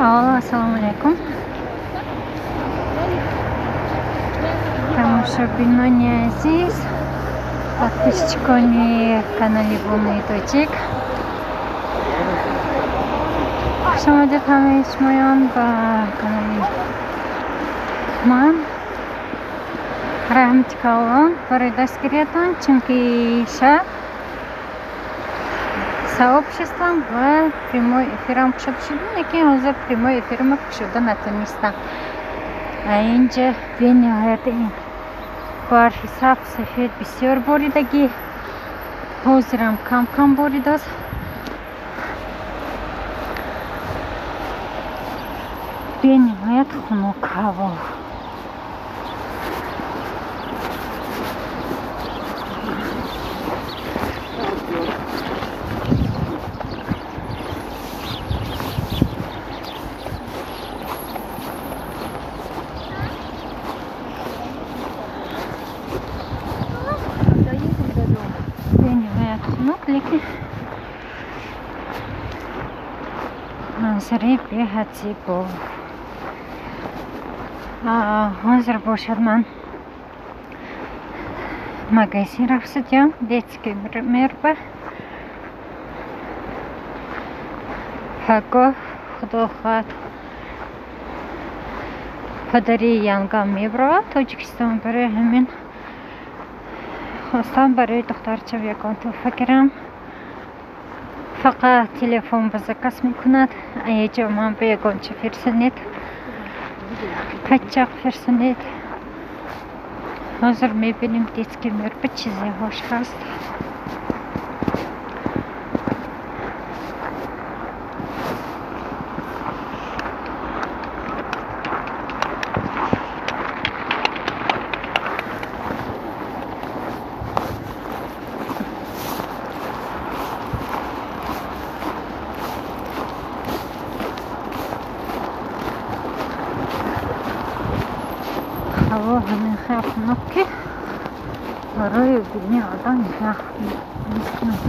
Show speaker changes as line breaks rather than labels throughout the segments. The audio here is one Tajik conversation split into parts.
Аввало, ассалому алайкум, тамошобинони азиз, подписчикони канали Бонуи Тоҷик. Хуш омадед ҳамаи шумоён ба канали ман. Раҳмати калон барои дастгириятон, чунки шаб сообществом ва прямой эфирам кушода шудам, лекин ҳозир прямой эфирама кушода натонистам. Инҷа бениҳоят ин барфи сабз сафед бисёр боридагӣ, ҳозирам кам кам боридааст. Бениҳоят хунук ҳаво. Бениҳоят хунук, лекин манзараи беҳад зебо. Ҳозир бошад, ман магазин рафтидям, Детский мир ба. Пагоҳ, худо хоҳад, падари янгам мебаровад Тоҷикистон. Барои ҳамин хостам барои духтарчам ягон тӯҳфа гирам. Фақат телефон ба заказ мекунад, аеҷо ман ба ягонча фирсанед, пачақ фирсанед. Ҳозир мебинем, Детский мир ба чизеҳош ҳаст. Ҳаво ҳамин хел хунук, ки барои бини одам ях мекунад.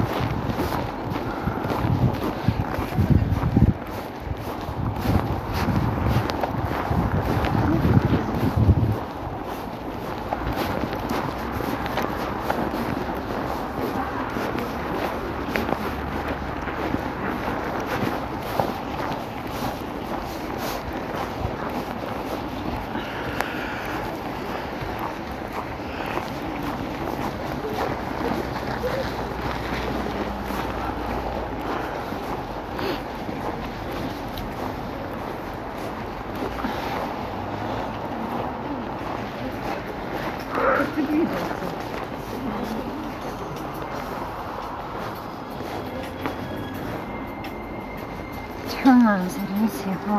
Чӣ манзараи зебо!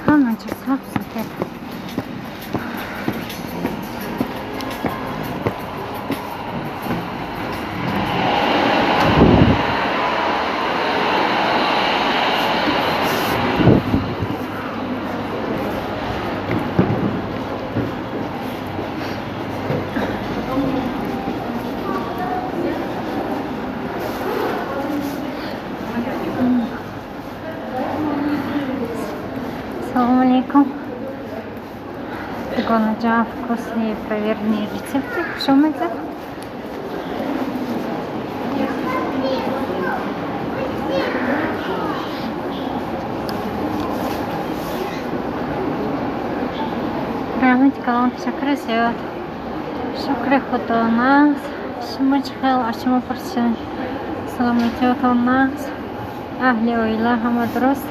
Ҳама ҷо сабз сафед. Салам алейкум. Дугонаҷон, вкусные проверенные рецепты. Хуш омадед. Раҳмати калон, ташаккури зиёд. Шукри Худо, нағз. Шумо чӣ хел? Аз шумо пурсишем. Саломатиётон нағз? Аҳли оила ҳама дуруст?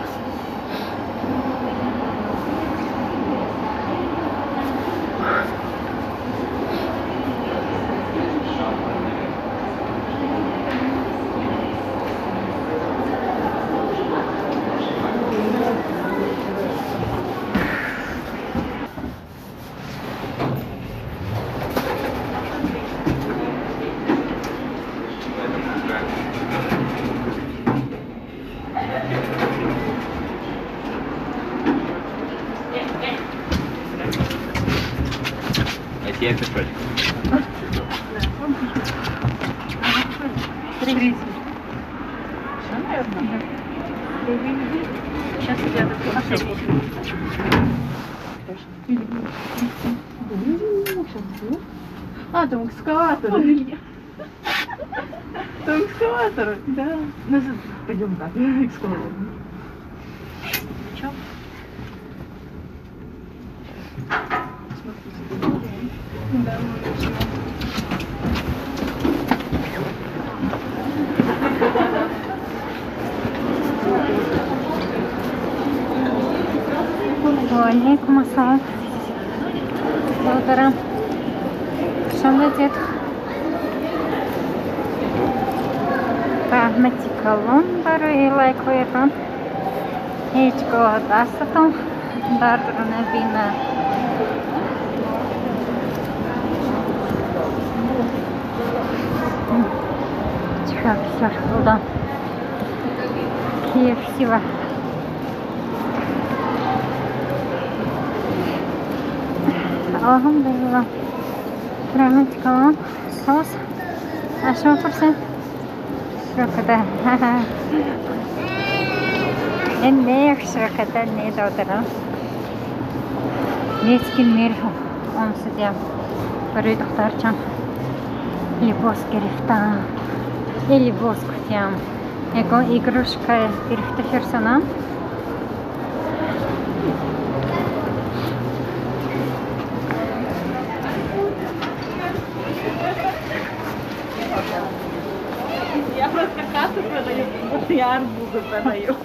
Сейчас рядом. А, там экскаватор. Там экскаватор, да. Ну, пойдем так, экскаватор.
Чё?
Смотрите. Да, мы начнем.
Алейкум ассалам. Благодарам. Шамдет. Раҳмати калон барои лайкҳоятон. Ҳеҷ гоҳ дастатон дардро набинад. Чӣ хел бисёр хӯрдам. KFC ва Алҳамдулиллаҳ. Раҳмати калон. Соз. Аз шумо пурсем. Шурокада. Не, шурокада не додарам. Детский мир омсудям. Барои духтарчам либос гирифтам. Либос гуфтям. Ягон игрушка гирифта фирсонам.
Я просто хату продаю, вот я арбузы продаю.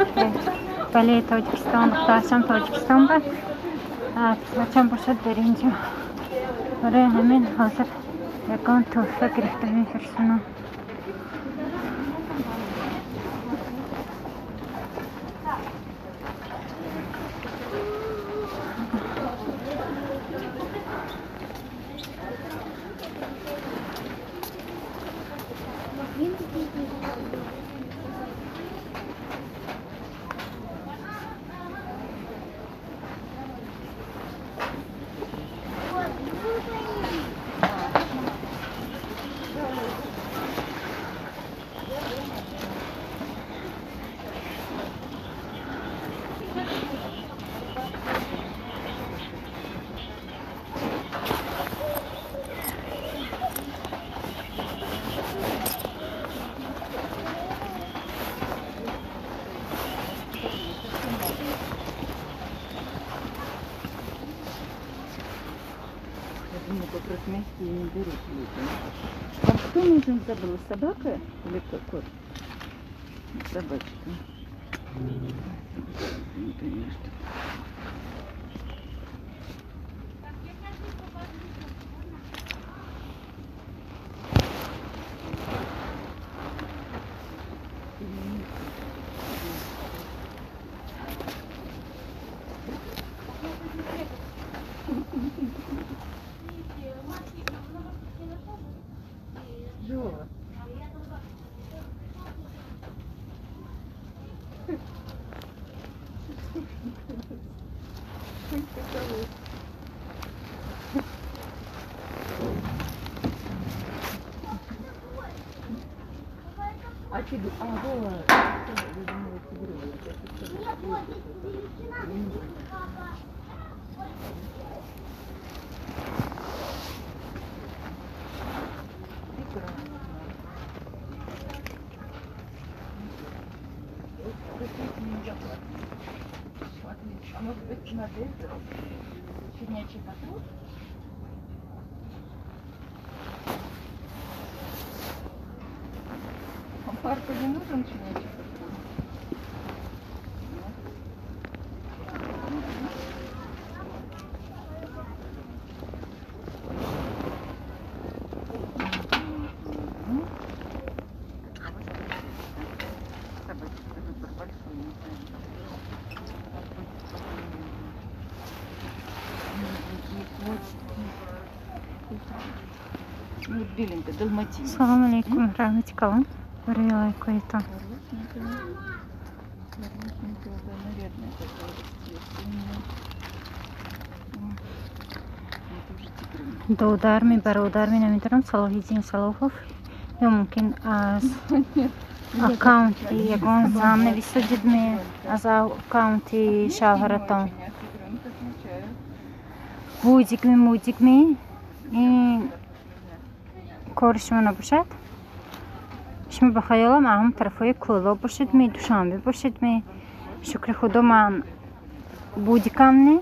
Бале, Тоҷикистон, духтарчам Тоҷикистон ба писарчам бошад дар инҷо. Барои ҳамин ҳозир ягон тӯҳфа гирифта мефирсонам.
Как раз мягкие не берут люди. Вам кто нужен, забыла, собака или кот? Собачка. Не понимаю, что. А тигр, а, вот, я думала, тигр. А может быть, надо это, щенячий патруль? Парку не нужен щенячий патруль? Собачка, выбор большой, не знаю. Ну, вот беленькая, далматинец.
Салам алейкум, раҳмати калон. Барои лайкҳоятон.
Хорошенькая. Хорошенькая, да, нарядная такая расцветка у нее. Это уже тигренок.
Додарми, бародарми намедонам, Салоҳиддин Салоҳов ё мумкин аз Аккаунти ягон зан нависадид ме аз аккаунти шавҳаратон? Будикми, мудикми, ин кори шумо набошад? Шумо ба хаёлам ҳам тарафҳои Кӯлоб бошед ми, Душанбе бошед ми? Шукри Худо, ман будикам не,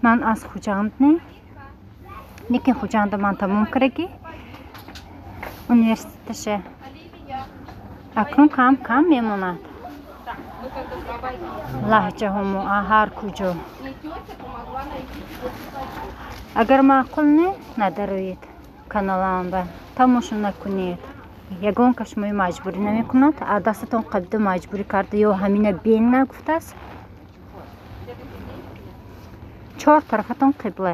ман аз Хуҷанд не, лекин Хуҷанда ман тамом кардагӣ университеташе. Акнун кам кам мемонад лаҳҷаҳомо ҳар куҷо. Агар маъқул не, надароед каналамба, тамошо накунед. Ягон кас шумои маҷбурӣ намекунад, а дастатон қабида маҷбурӣ карда ё ҳамина бен нагуфтааст. Чор тарафатон қибла,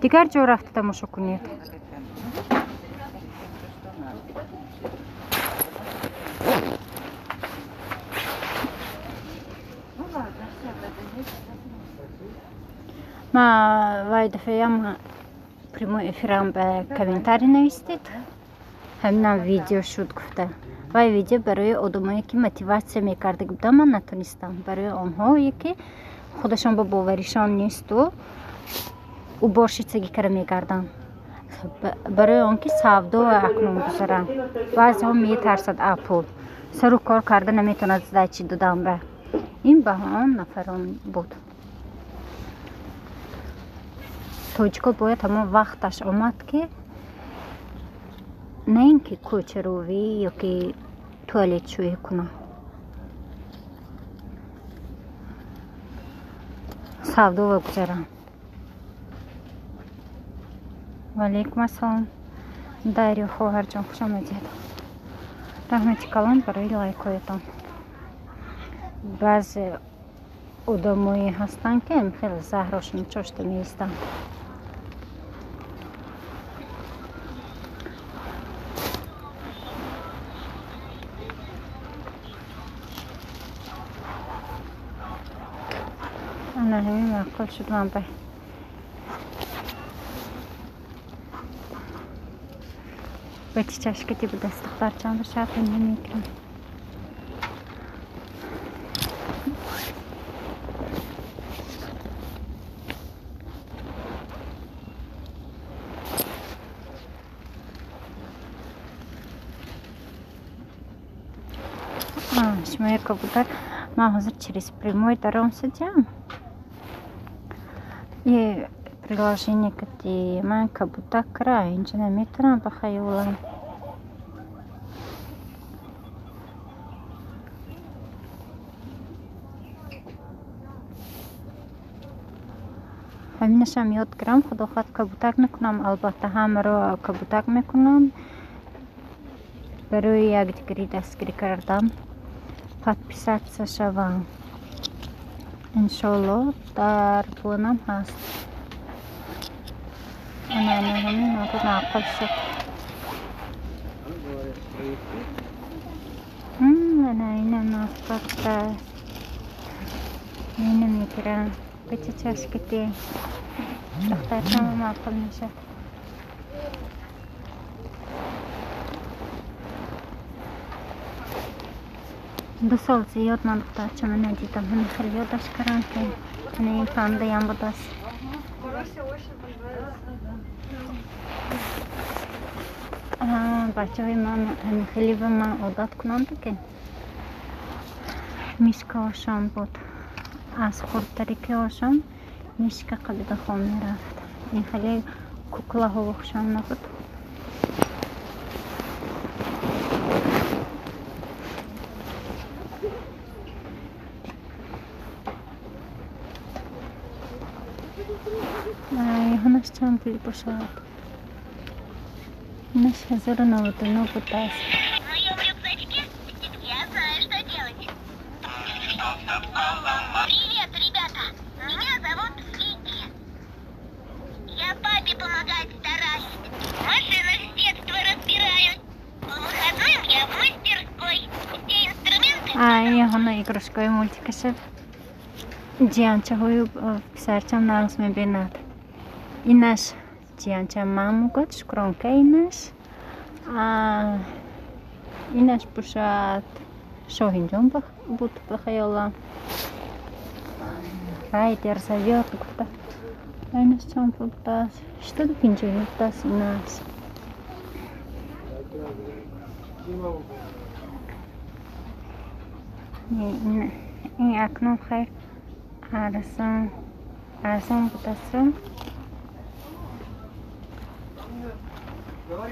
дигар ҷо рафта тамошо кунед. Ма вай дафъаям прямой эфирам ба комментарий навистед, ҳаминам видео шуд гуфта. Вай видео барои одамое ки мотиватсия мекарда будам, ман натонистам. Барои онҳое ки худашон ба боваришон несту уборщицагӣ кара мегарданд, барои он ки савдо акнун гузаранд. Баъзеҳо метарсад, а пул сару кор карда наметавонад, сдачи додан ба ин ба он нафарон буд. Тоҷико бояд ҳамон вақташ омад, ки на ин ки кӯчаровӣ ё ки туалетшӯӣ кунам, савдова гузарам. Ваалейкум ассалом, Дарё хоҳарҷон, хуш омадед. Раҳмати калон барои лайкҳоятон. Баъзе одамое ҳастанд, ки хеле заҳрошон чошта меистанд. Ана ҳамин маъқул шуд ман ба. Ба чичашкати будаст духтарчам бошад, намекунам. Шумои кабутар, ман ҳозир через прямой даром сидям. И приложение кати ман кабутакра инҷа наметавонам ба хаёлам. Ҳаминашам ёд гирам, худо хоҳад кабутак мекунам. Албатта, ҳамаро кабутак мекунам барои якдигарӣ дастгирӣ кардан. Подписаться шавам, иншоалло, дар планам ҳаст. Ана ҳамин маъқул шуд. Ана ина маъқул, ина мегирам. Бача чашкати духтарчам маъқул мешавад. Ду сол зиёд ман духтарчама надидам, ҳамин хеле ёдаш кардам, ки ана ин пандаям будааст. Бачаҳои ман ҳамин хеле ба ман одат кунанд, ки мишкаошон буд. Аз хурдтарикиошон мишка қабида хом мерафт. Ин хеле куклаҳо хушам набуд. Ҳунаш чанд пули бошад? Инаш 1099 будааст.
Привет, ребята! Меня зовут Вики. Я папе помогать стараюсь. В машинах с детства разбираюсь. По выходным я в мастерской. Все инструменты...
Ай, ҳона игрушкаи мультикаша ҷиянчаҳою писарчам нағз мебинад. Инаш ҷиянча ман мугӯяд шукронка инаш. Инаш бошад Шоҳинҷон буд ба хаёлам. Райдер зовёт гуфта. Инаш чанд пул будааст? 850 будааст инаш. Ин акнун хайр арзон будааст.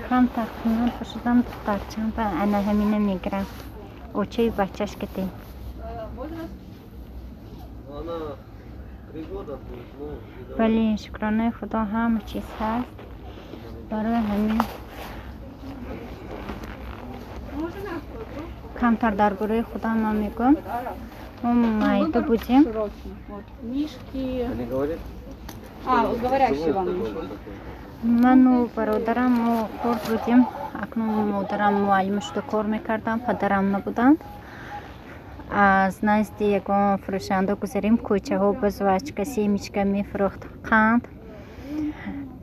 Камтар қимат бошадам духтарчам ба ана ҳамина мегирам. Очаи бачаш ките. Вале шукронаи Худо ҳама чиз ҳаст. Барои ҳамин камтар дар бораи худам ман мегӯям. Мо майда будем. Ману бародарам мо хурд будем. Акнун модарам муаллим шуда кор мекардам, падарам набуданд. Аз назди ягон фурӯшанда гузарем, кӯчаҳо ба жвачка, семечка мефурӯхт, қанд.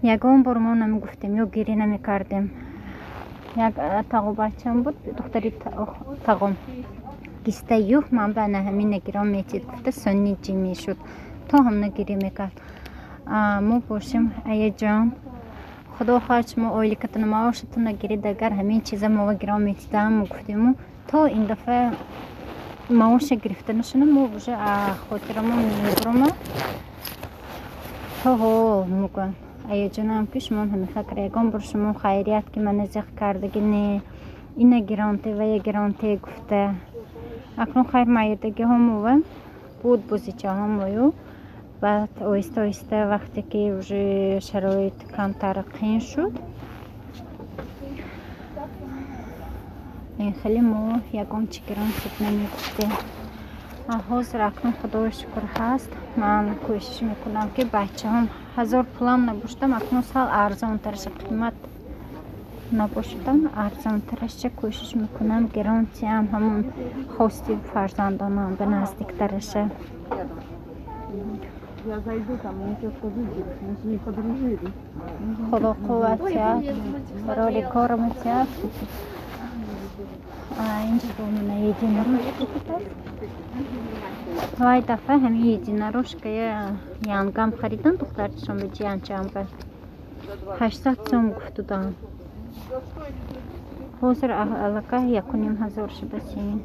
Ягон бор мо намегуфтем ё гирӣ намекардем. Як тағобачам буд, духтари тағом. Гиста юҳ ман ба ана ҳамина гирон метид гуфта сонни ҷӣ мешуд. То ҳамна гирӣ мекард. Мо бошем, аяҷон, худо хоҳад шумо ойликатона маошатона гирид, агар ҳамин чиза мо гирон метидам гуфтему то ин дафъа маоша гирифта нашуна мо уже хотирамон мебурома. То ҳо мегӯям аяҷонам ки шумо ҳамиха кара ягон бор шумо хайрият ки мана зиқ кардаги не ина гиронте вая гиронте гуфта. Акнун хайр майирдагиҳо мова буд бозичаҳо мою. Баъд оҳиста оҳиста вақте ки уже шароит камтар қин шуд, ин хеле мо ягон чи гирон шуд намегуфтем. Ҳозир акнун худои шукр ҳаст. Ман кӯшиш мекунам ки бачаҳом ҳазор пулам набошадам, акнун сал арзонтараша қимат набошадам, арзонтараша кӯшиш мекунам гирон тиям ҳамон хости фарзандонам ба наздиктараша.
Я зайду там, мне тетка выделит, мы с ней подружились.
Худо қувват тиҳад, роли корам тиҳад. Инҷа бо мана единорожка будааст. Вай дафъа ҳамин единорожкая янгам харидам, духтарчашон ба ҷиянчаам ба 800 сом гуфтудам. Ҳозир аллакай 1500 шудааст ин.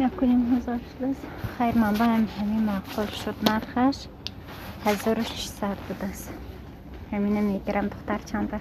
1500 шудааст. Хайр, ман ба ҳамин маъқул шуд нархаш 1600 будааст. Ҳамина мегирам духтарчам ба.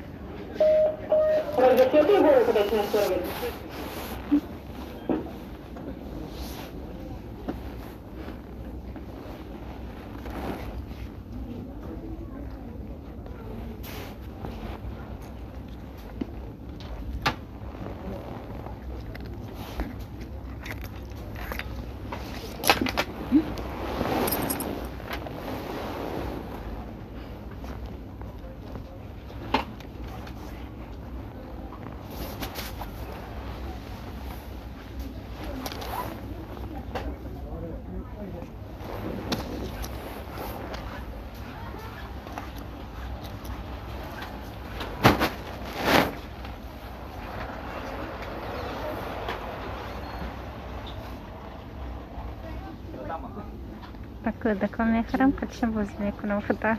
Ба кӯдакон мехӯрам, қадишам бозӣ мекунам худо.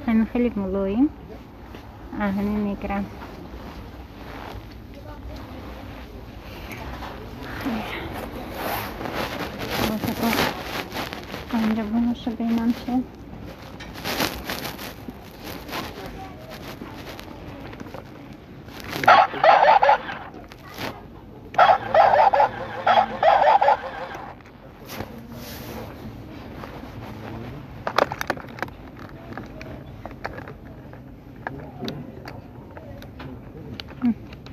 Ҳамин хеле мулоим. Ҳамин мегирам. Инҷа бонаша бинам чи.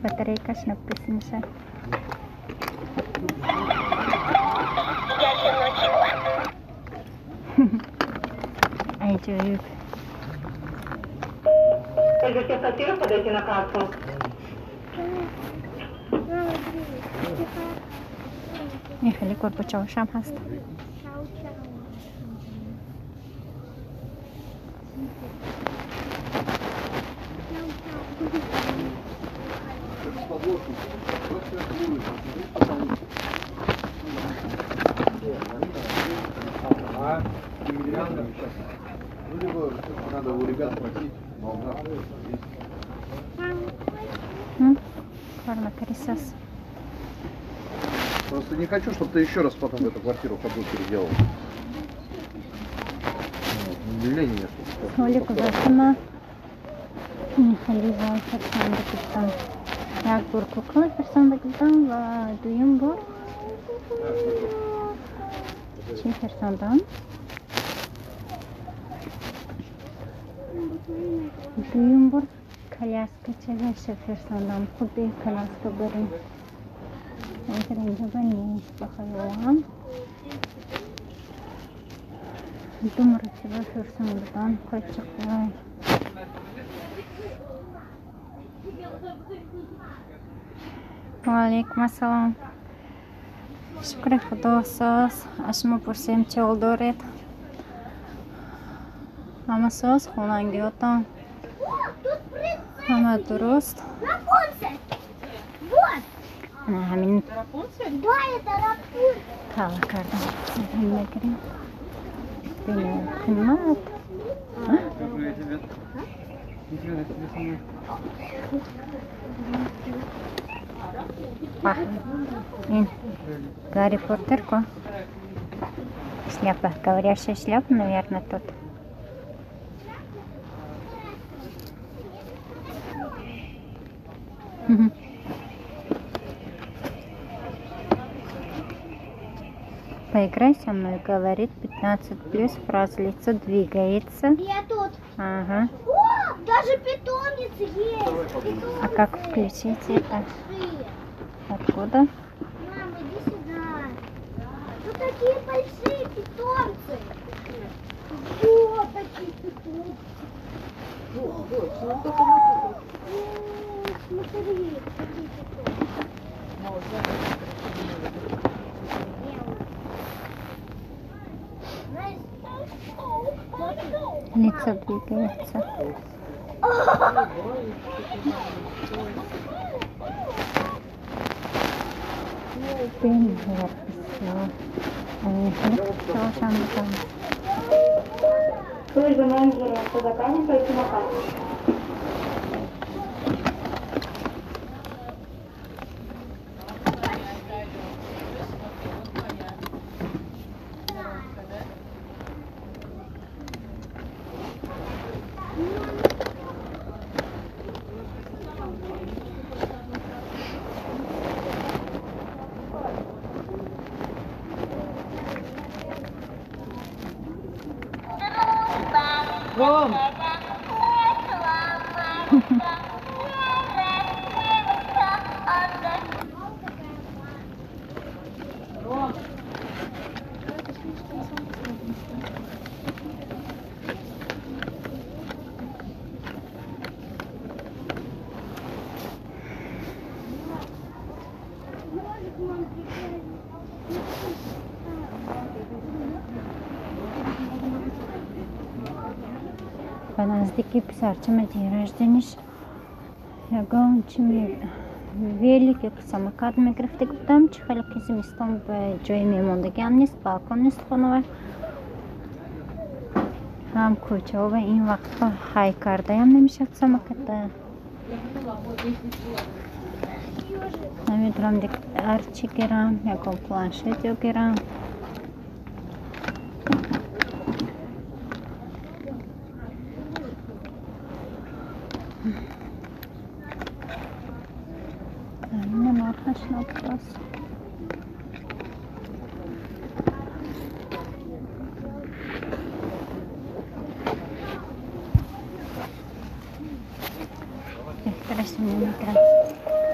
Батарейкаш написаниша. Аҷоиб. Ин хеле гурбачаҳошам ҳаст.
Просто не хочу, чтобы ты еще раз потом в эту квартиру ходил переделал. Лень мне.
Соли гузаштама хеле вой фарсанда гирифтам. Як бор кукла фарсанда гирифтам ва дуюм бор чӣ фарсандам? Дуюм бор коляска чизаша фарсандам. Худи коляска барем. Ҳозир инҷо ба нест ба хаёлам. Ду маротиба фарсандам қочиқвай. Ва алайкум ассалом. Шукри Худо соз. Аз шумо пурсем чӣ ҳол доред? Ҳама соз, хонангиётон ҳама дуруст? Ҳамин тала кардам. Мегирем. Қимат. Ин Гарри Поттер ко? Шляпа. Говорящая шляпа, наверное, тут. Поиграй со мной, говорит 15+ фраз, лицо двигается.
Я тут.
Ага.
О, даже питомец есть. Питомцы.
А как включить это? Откуда?
Мама, иди сюда. Тут такие большие питомцы. Вот такие питомцы. О, смотри, какие питомцы.
Лицо двигается.
Служба менеджера по заказам пройти на кассу.
Ром! Ром!
Ба наздики писарчама день рожденияш ягон чи велик ё самокат мегирифта гуфтам, чи хеле ки зимистон ба ҷои мемондагиам нест, балкон нест хонава, ҳам кӯчаҳо ва ин вақтҳо ҳай кардаям намешавад самоката. Намедонам ҳар чӣ гирам, ягон планшет ё гирам.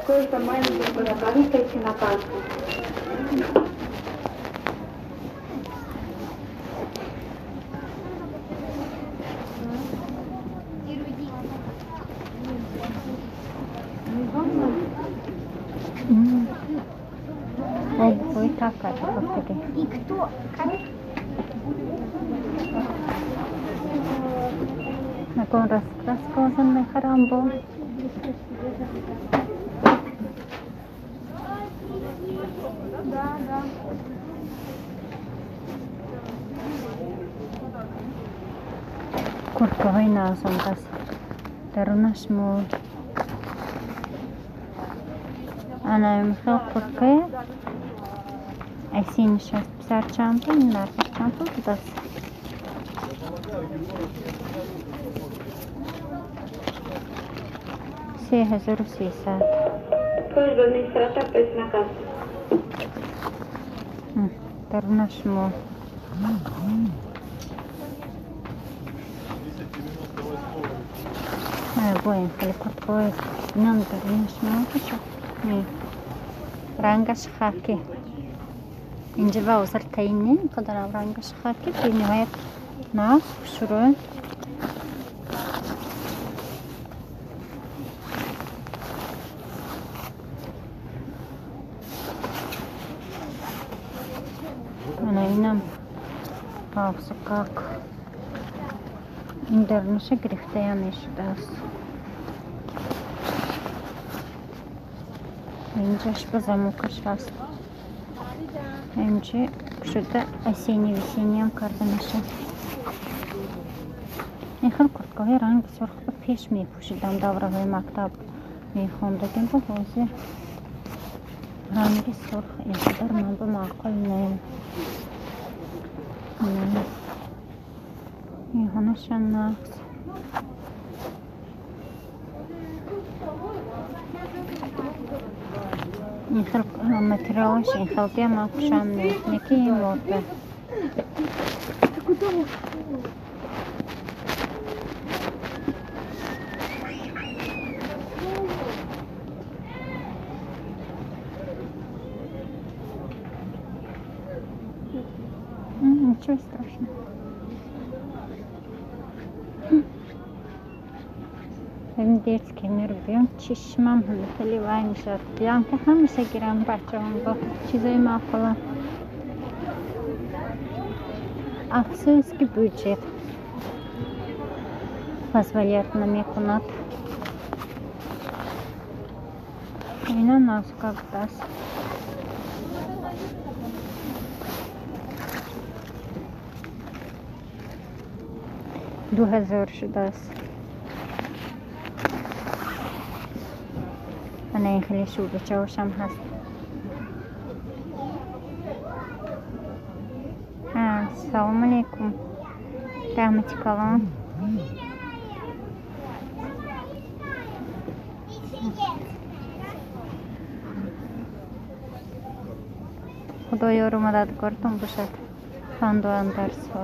Служба менеджера по заказам пройти на кассу.
Как это гуфтагӣ.
И кто? Как?
Ягон раскраска озан мехарам бо. Курткаҳои нағз омадааст. Дарунаш мол. Ана михел курткае. Айси нишаст писар чанд пул, нархаш чанд пул будааст? 3300.
Просьба администратора пройти на кассу.
Дарунаш мол. Боем хеле курткаҳои инам дарунаш мол бошад. Рангаш хаки. Инҷа ба ҳозир таъин не, инқадарам рангаш хаки бениҳоят нағз хушрӯй. Ана инам қавсукак. Ин дарунаша гирифтаям мешудааст. Инҷаш ба замокаш ҳаст. Инҷа шуда осенний весенний карда мешавад. Ин хел курткаҳои ранги сурх ба пеш мепӯшидам давраҳои мактаб мехондагим, ба ҳозир ранги сурх инқадар ман ба маъқул не. Инҳонаша нағз. Ин хел материалаш ин хел дия ман хушам нест, неки ин модда. Ничего страшного. Детский мир биём, чишмам хеле вай мешавад. Биём ки ҳамеша гирам бачаҳом бо чизои маъқула. Афсӯс ки бюджет позволять намекунад. Ина нағзка будааст. 2000 шудааст. Ана ин хеле шӯъбачаҳошам ҳаст. Ассалому алайкум. Раҳмати калон. Худо ёру мададгортон бошад. Панду андарсҳо.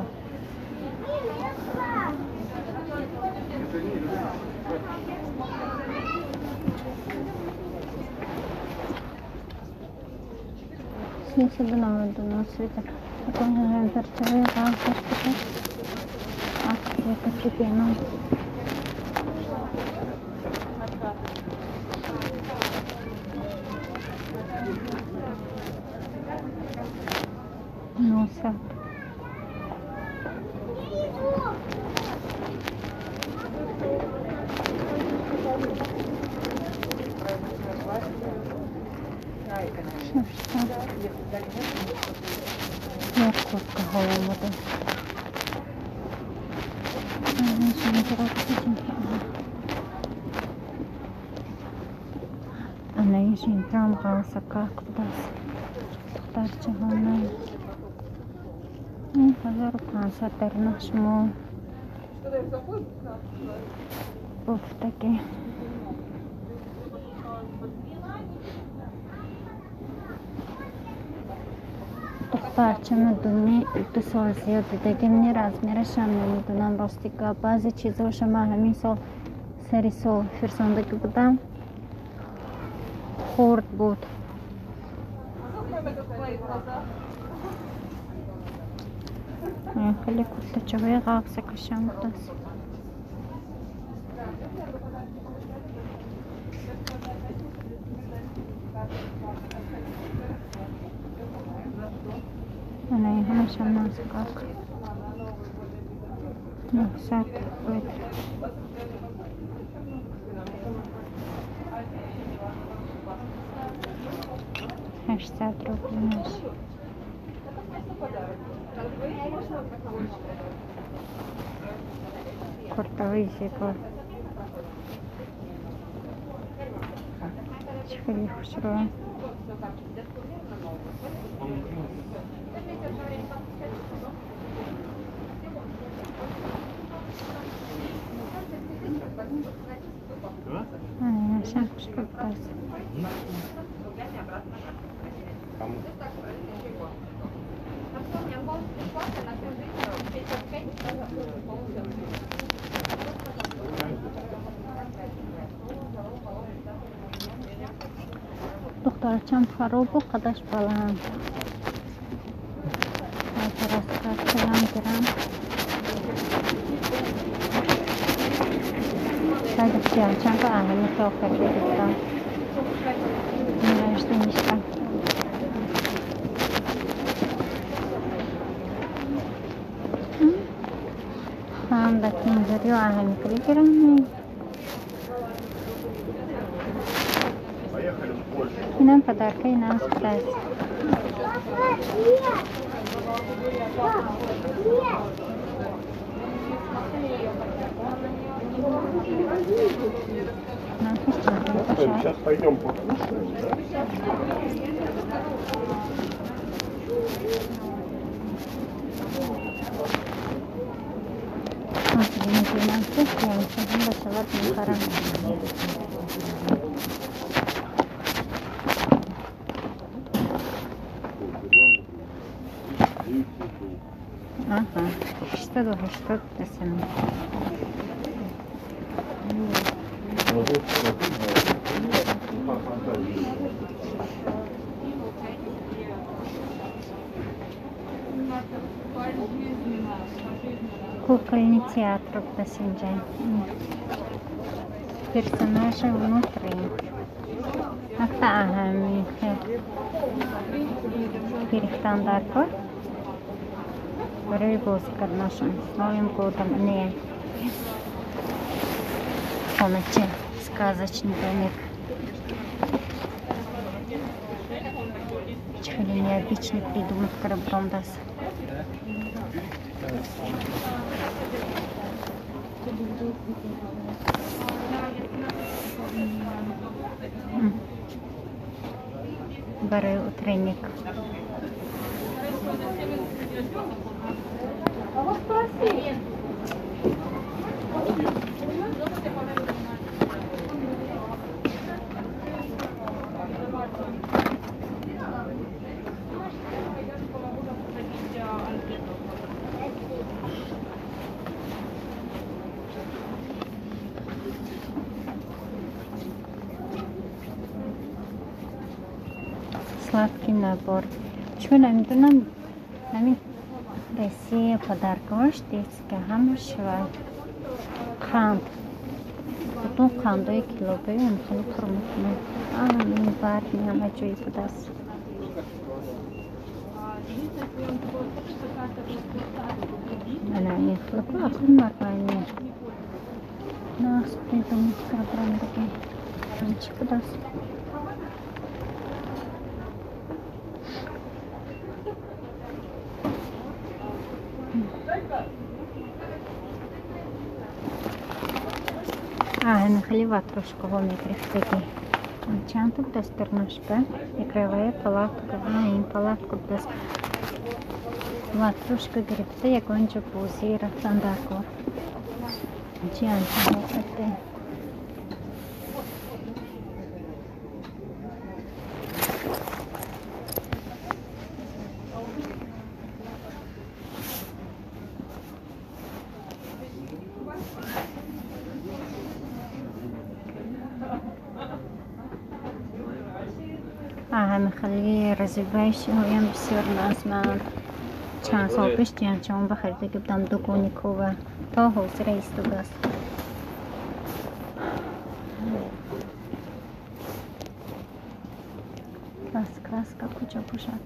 399 свитер. Перчаҳои ғафсаш бошад. Акция капитана. 900. 600. Як курткаҳо омода. Ана ин жинтрам ғалсакак будааст. Духтарчаҳона. 1500 дарунаш мол. Бофтагӣ. Духтарчама ду сол зиёд дидагим, не размерашам намедонам рости гап. Баъзе чизҳоша ман ҳамин сол сари сол фирсондагӣ будам, хурд буд. Хеле куртачаҳои ғафсакашам будааст. Инашам нозукак. 900 рубл. 800 рубл наш. Куртовый зебо. Чӣ хеле хушрӯ. Инашам хушрӯ будааст. Духтарчам харобу қадаш баланд. Раскаям гирам. Шайд чанга аҳами тоқа гирифтам. Навишта. Ҳам ба тинҷариё аҳами кали гирам. Инам подаркаи нағз будааст. Нархаш чанд бошад?
Сейчас пойдем покушаем, да?
Мебинам, ки ҳамчунин ба шавад мехарам. Аҳа, 680 дасам. Кукольный театр будааст инҷа. Персонажи внутри. Акта аҳами гирифтан дар кор барои бозӣ карданашон. С Новым годом. Не. Хонача. Сказочный домик. Чӣ хеле необычный придумать караброндас. Барои утренник. Сладкий набор. Чун намедонам, ҳамин Россия подаркаош детская ҳамаш ва қанд. Бутун қандои килобаи хеле пур мекунад. Ин барни ҳам аҷоиб будааст. Ана ин хелаку ақли нормальный. Нағз придумать кардандаги. Чӣ будааст? Ҳамин хеле ватрушкаҳо мегирифтагӣ. Чандта будааст дарнашба? Игровая палатка. Ин палатка будааст. Ватрушка гирифта ягон ҷо бозӣ рафтан дар кор. Чи анчаҳо қадде. Ҳамин хеле развивающийҳоям бисёр нағз. Ман чанд сол пеш ҷиянчаон ба харида будам дугоникова. То ҳозира истодааст. Раскраска куҷо бошад?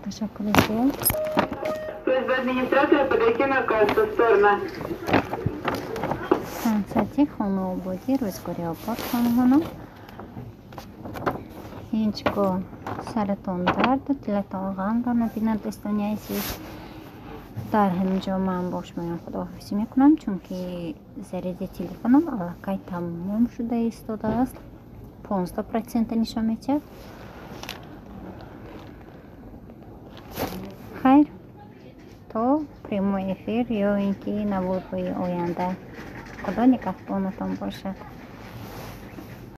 Ташаккури зиёд.
Просьба администратора подойти на кассу сторону.
Консерти хонаободӣ, рӯзгори обод, хонаҳоно. Ҳеҷ гоҳ саратон дарду дилатон ғамро набинад, дӯстони азиз. Дар ҳамин ҷо ман бо шумоён худоҳофизӣ мекунам, чунки заряди телефонам аллакай тамом шуда истодааст, 15 процента нишон медиҳад. Хайр, то прямой эфир ё ин ки наворҳои оянда, Худо нигаҳбонатон бошад.